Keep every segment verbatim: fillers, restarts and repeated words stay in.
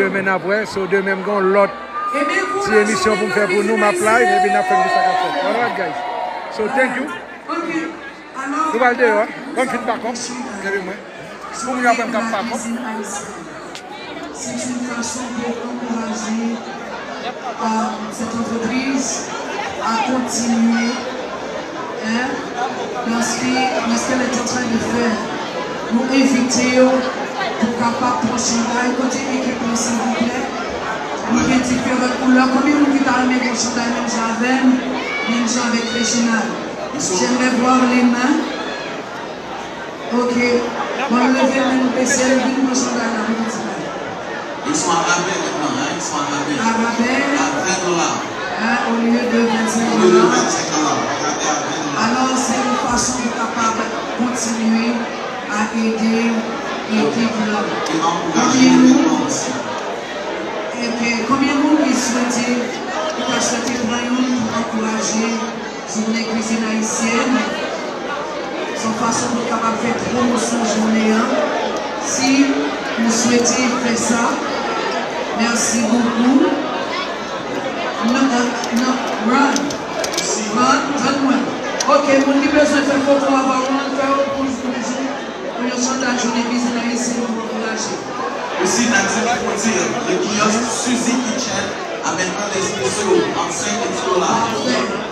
Demen n ap wè, so demen m gen yon lòt ti emisyon pou m fè pou nou, m ap live, epi n ap fè m di sa k ap fèt. Alright, guys. So, thank you. Nou pral deyò, ban m fin pakòp, kenbe mwen. Pou moun yo aprann k ap pakòp. C'est une façon pour encourager, euh, cette entreprise à continuer, hein, dans ce que, dans ce qu'elle est en train de faire. Nou envite yo pou kapab pran chanday. Kote ekip lan, silvouplè? Nou gen diferan koulè. Konbyen moun ki ta renmen pran chanday menm jan avè m, menm jan avèk Reginald? J'aimerais voir les mains. Ok. Bon, nou leve men, nou bese l, vin pran chanday la pou nou di bye. Ils sont à rabais maintenant, hein, ils sont à rabais. À rabais. À vingt dollars. Hein, au lieu de vingt-cinq dollars. Au lieu de vingt-cinq dollars, regardez à vingt dollars. Alors, c'est une façon de capable continuer à aider l'équipe là. Et encourager l'événement aussi. Ok, konbyen moun ki swete, ki ta swete pran youn pou ankouraje Jounen Kwizin Ayisyèn, se yon fason pou kapab fè pwomosyon jounen an. Si nou swete fè sa, merci beaucoup. Non, non, Ron. Ron, tann mwen. Ok, moun ki bezwen fè foto avè w, Ron, fè yo pou, pou, pou yon chantaj Jounen Kwizin Ayisyèn pou ankouraje. Aussi, Nadine Frontier, le kiosque Suzy Kitchen a maintenant des spéciaux à cinq et dix dollars.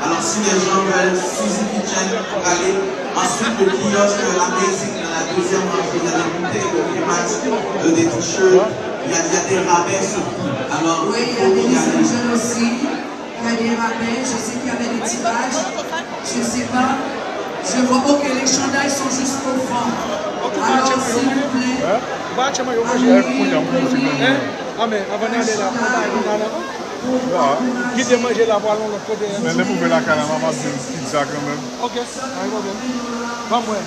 Alors, si les gens veulent Suzy Kitchen pour aller, ensuite le kiosque Amazing dans la deuxième rangée, il y a des bouteilles de Kleenex, euh, des t-shirts, il y a, il y a des rabais sur tout. Alors, il faut y aller. Oui, il y a des essentiels aussi. Il y a des rabais, je sais qu'il y avait des tirages. Je sais pas. Je vois, ok, les chandails sont juste au fond. Alors, s'il vous plaît, allez venir. Amèn. Avan n ale la, pou bay nou nan avan. Kite manje la pou al yon lòt kote. Men lè m ouvè lakay la, m ap ap di pizza kanmenm. Ok, pa gen pwoblèm. Ban m wè.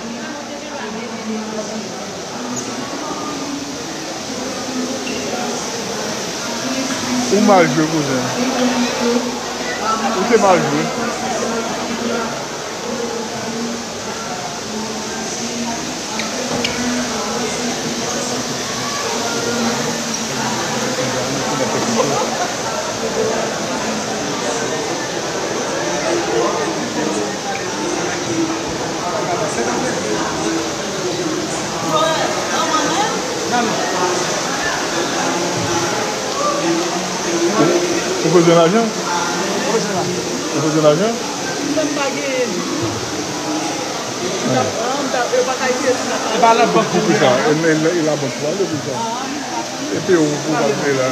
Ou mal jwe, kouzen. Ou te mal jwe. Ou bezwen lajan? Ou bezwen lajan? Mwen pa genyen ditou. Mwen ta pran, mwen ta, yo pa ka itilize nan. E pa nan bank pou mwen. E, e, e labank pou ale pou sa. E peye w pou w al peye la.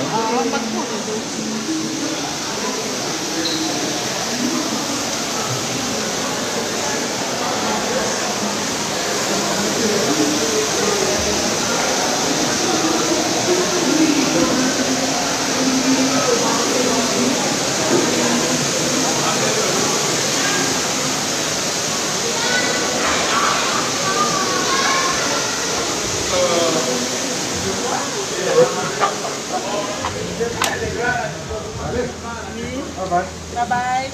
Bye bye.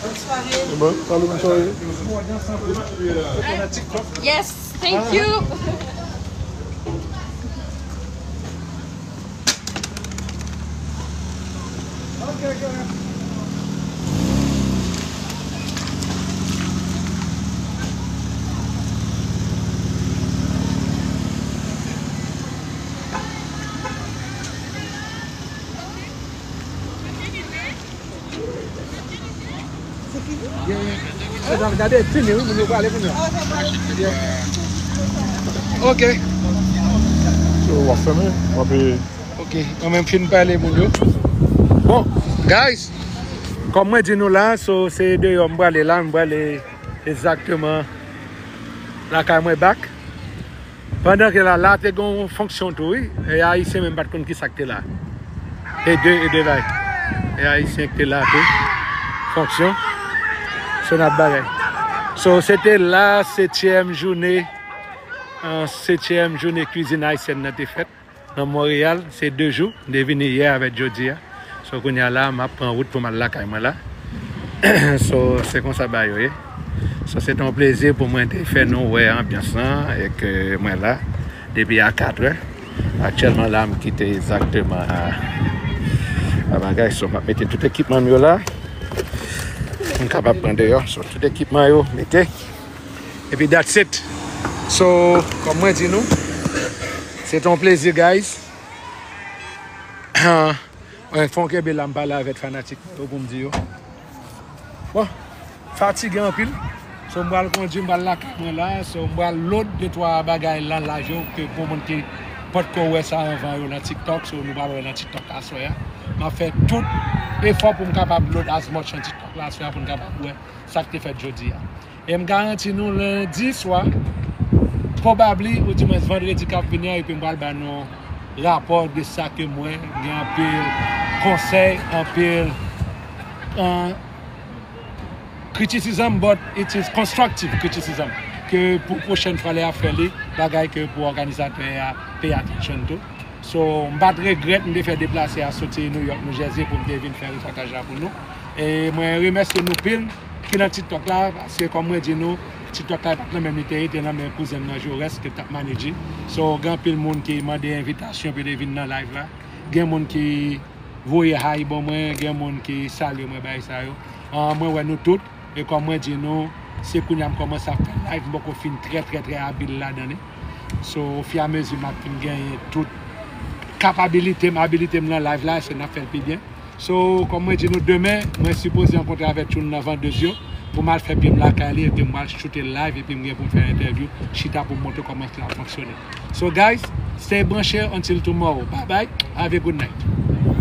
Bonswa. Bon, salut, bonswa. Yes, thank you. Gade, fini, wi, moun yo prale kounye a. Ok. So, w ap fèmen, w ap, eh, ok, mwen menm fin pale moun yo. Bon, guys, kòm mwen di nou la, so, se deyò m prale la, m prale egzakteman lakay mwen back. Pandan ke la, la te gen yon fonksyon tou, wi. E Ayisyen menm pa t konn kisa k te la. E de, e de bay. E Ayisyen k te la tou. Fonksyon. So n ap bagay. So, se te la, setyèm jounen, an, setyèm jounen kwizin ayisyèn nan te fèt nan Monreyal. Se de jou. M te vini yè avèk jodi a. So, kounye a la, m ap pran wout pou m al lakay mwen la. So, se konsa bagay yo ye. So, se te yon plezi pou mwen te fè nou wè anbyans lan, e ke mwen la depi a katrè. Aktyèlman la, m kite egzakteman a, a bagay. So, m ap mete tout ekipman m yo la. M kapab pran deyò. So, tout ekipman yo, mete. Epi that's it. So, kòm mwen di nou, se te yon plezi, guys. Mwen fon kenbe la, m pale avèk fanatik yo pou m di yo. Bon, fatige anpil. So, m pral kondui, m pral lakay mwen la. So, m pral load de twa bagay lan live yo ke pou moun ki potko wè sa anvan yo nan TikTok. So, nou pral wè nan TikTok aswè a. M ap fè tout efò pou m kapab load as much nan TikTok la aswè a pou n kapab wè sa k te fèt jodi a. E m garanti nou lendi swa, probably, oudimwens vandredi k ap vini an, epi m pral ba nou rapò de sa ke m wè. Gen anpil konsèy, anpil uh, criticism, but it is constructive criticism. Ke pou pwochèn fwa lè y ap fè li, bagay ke pou òganizatè a pay attention to. So, m pa t regrèt m te fè deplase a soti New York, New Jersey pou m te vin fè repòtaj la pou nou. E mwen remèsye nou pil ki nan TikTok la, paske kòm mwen di nou, TikTok la pa t nan men m li te ye, te nan men kouzen m nan Jaurès ke t ap manage. So, gen anpil moun ki mande envitasyon pou yo te vin nan live la. Gen moun ki voye hi ban mwen, gen moun ki salye mwen, bagay sa yo. Ah, mwen wè nou tout, e kòm mwen di nou, se kounye a m kòmanse ap fè live, m poko fin trè, trè, trè abil ladan li. So, ofiamezi m ap fin genyen tout kapabilite m, abilite m nan live la, se n ap fè l pi byen. So, kòm mwen di nou, demen, mwen sipoze rankontre avèk Tchoul nan vandez yo pou m al fè pye m lakay li, epi m al choute live, epi m gen pou m fè entèvyou, chita pou m montre kòman l ap fonksyone. So, guys, stay branche until tomorrow. Bye bye, have a good night.